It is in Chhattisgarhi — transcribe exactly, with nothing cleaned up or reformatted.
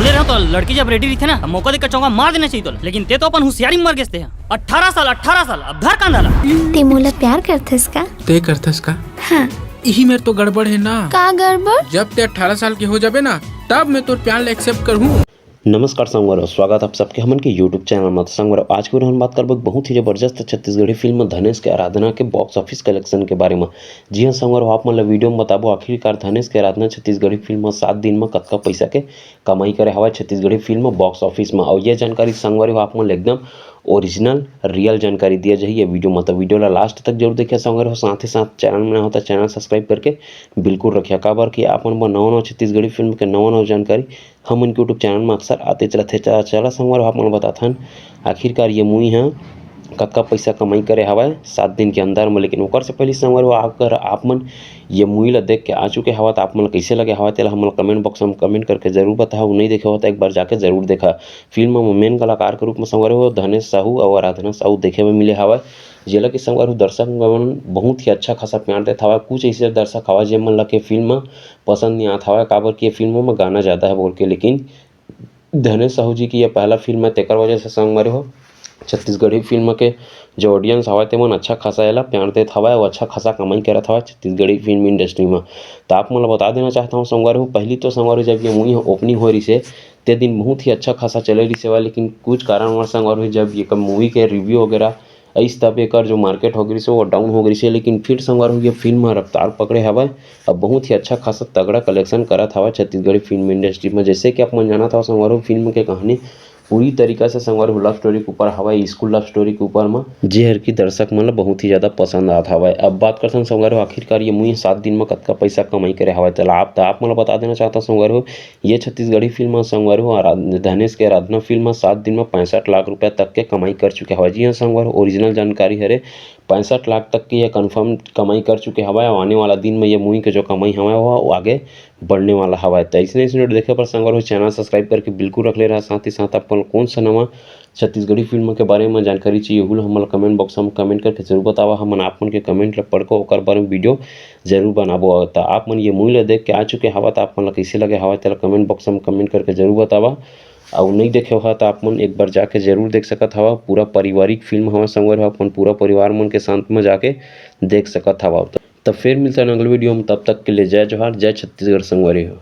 बोले रहो तो लड़की जब रेडी रहिथे ना, मौका देख के चौका मार देना चाहिए तोला। लेकिन ते तो अपन होशियारी में मर गेस ते ह। अठारह साल, अठारह साल, अब धर कांदा ला। ते मोला प्यार करथस का? ते करथस का? हाँ। इही मेर तो गड़बड़ है ना। का गड़बड़? जब ते अठारह साल के हो जाबे ना, तब मैं तोर प्यार ला एक्सेप्ट करहूँ। नमस्कार संगवारी हो, स्वागत आप सबके हमन के YouTube चैनल में। तो संगवारी हो, आज के video हम बात करबो एक बहुत ही जबरदस्त छत्तीसगढ़ी फिल्म धनेश के आराधना के बॉक्स ऑफिस कलेक्शन के बारे में। जी हाँ संगवारी हो, आप मन ला वीडियो में बताबो आखिरकार धनेश के आराधना छत्तीसगढ़ी फिल्म में सात दिन में कतका पैसा के कमाई करे हवय छत्तीसगढ़ी फिल्म बॉक्स ऑफिस में। और ये जानकारी संगवारी हो, आप मन ला एकदम ओरिजिनल रियल जानकारी दिया जाही ये वीडियो में। तो वीडियो ला लास्ट तक जरूर देखिए संगवारी हो, साथ ही साथ चैनल में ना हो तो चैनल सब्सक्राइब करके बिल्कुल रखिए, काबर कि आप मन बर नवा नवा छत्तीसगढ़ी फिल्म के नवा नवा जानकारी हमन के YouTube चैनल में अक्सर आते चलत हे। चला, चला संगवारी हो, आप मन बताथन आखिरकार ये मूवी ह कतका पैसा कमाई करे हवय सात दिन के अंदर में। लेकिन ओकर से पहले संगवारी हो, अगर आप मन ये मूवी ला देख के आ चुके हवा, तो आप मन ला कइसे लगे हवा, तेला हमन कमेंट बॉक्स में कमेंट करके जरूर बताओ। नहीं देखे हो तो एक बार जाके जरूर देखा। फिल्म में मेन कलाकार के रूप में संगवारी हो धनेश साहू और आराधना साहू देखे में मिले हवय, जेला कि संगवारी हो दर्शक मन बहुत ही अच्छा खासा प्यार देत हवय। कुछ ऐसे दर्शक हवय जे मन ला के फिल्म पसंद नहीं आत हवय, काबर कि ये फिल्मों में गाना ज्यादा है बोल के। लेकिन धनेश साहू जी की ये पहला फिल्म है, तेकर वजह से संगवारी हो छत्तीसगढ़ी फिल्म के जो ऑडियंस हवय, ते मन अच्छा खासा एला प्यार देत हवय और अच्छा खासा कमाई करत हवय छत्तीसगढ़ी फिल्म इंडस्ट्री में। तो आप मन ला बता देना चाहता हूँ संगवारी हो, पहली तो संगवारी हो जब ये मूवी ओपनिंग हो रही से, ते दिन बहुत ही अच्छा खासा चले रही सेवा, लेकिन कुछ कारणवश संगवारी हो जब ये मूवी के रिव्यू वगैरह अइस तब एकर जो मार्केट हो गइस हे, वो डाउन हो गइस हे। लेकिन फिर संगवारी हो, ये फिल्म ह रफ्तार पकड़े हवय। अब बहुत ही अच्छा खासा तगड़ा कलेक्शन करत हवय छत्तीसगढ़ी फिल्म इंडस्ट्री में। जैसे कि आप मन जानत हव संगवारी हो, फिल्म के कहानी पूरी तरीका से संगवारी हो लव स्टोरी के ऊपर हवय, स्कूल लव स्टोरी के ऊपर म, जे हर की दर्शक मन ल बहुत ही ज्यादा पसंद आत हवय। अब बात करथन संगवारी हो, आखिरकार ये मूवी सात दिन म कतका पैसा कमाई करे हवय, त आप, त आप मन ल बता देना चाहता संगवारी हो, ये छत्तीसगढ़ी फिल्म ह संगवारी हो, आराध-, धनेश के आराधना फिल्म ह सात दिन म पैंसठ लाख रुपया तक के कमाई कर चुके हवय। जी हाँ संगवारी हो, ओरिजिनल जानकारी हरे, पैंसठ लाख तक के ये कंफर्म कमाई कर चुके हवय। अउ आने वाला दिन म ये मूवी के जो कमाई हवय, वो आगे बढ़ने वाला हवय। त अइसने अइसने video देखे बर संगवारी हो, चैनल सब्सक्राइब करके बिल्कुल रख ले रहा। साथ ही साथ अपन कौन सा नवा छत्तीसगढ़ी फिल्म के बारे में जानकारी चाहिए, उहू ल हमन ल कमेंट बॉक्स में कमेंट करके जरूर बतावा। हमन आप मन के कमेंट ल पढ़ के ओकर बारे में वीडियो जरूर बनाबो। त आप मन ये मूवी ल देख के आ चुके हवा, त आप मन ल कइसे लगे हवा, तेला कमेंट बॉक्स में कमेंट करके जरूर बतावा। अउ नहीं देखे हो त आप मन एक बार जाके जरूर देख सकत हवा। पूरा पारिवारिक फिल्म हवा संगवारी हो, अपन पूरा परिवार मन के साथ में जाके देख सकत हवा। त फिर मिलता है अगले वीडियो में, तब तक के लिए जय जोहार, जय छत्तीसगढ़ संगवारी हो।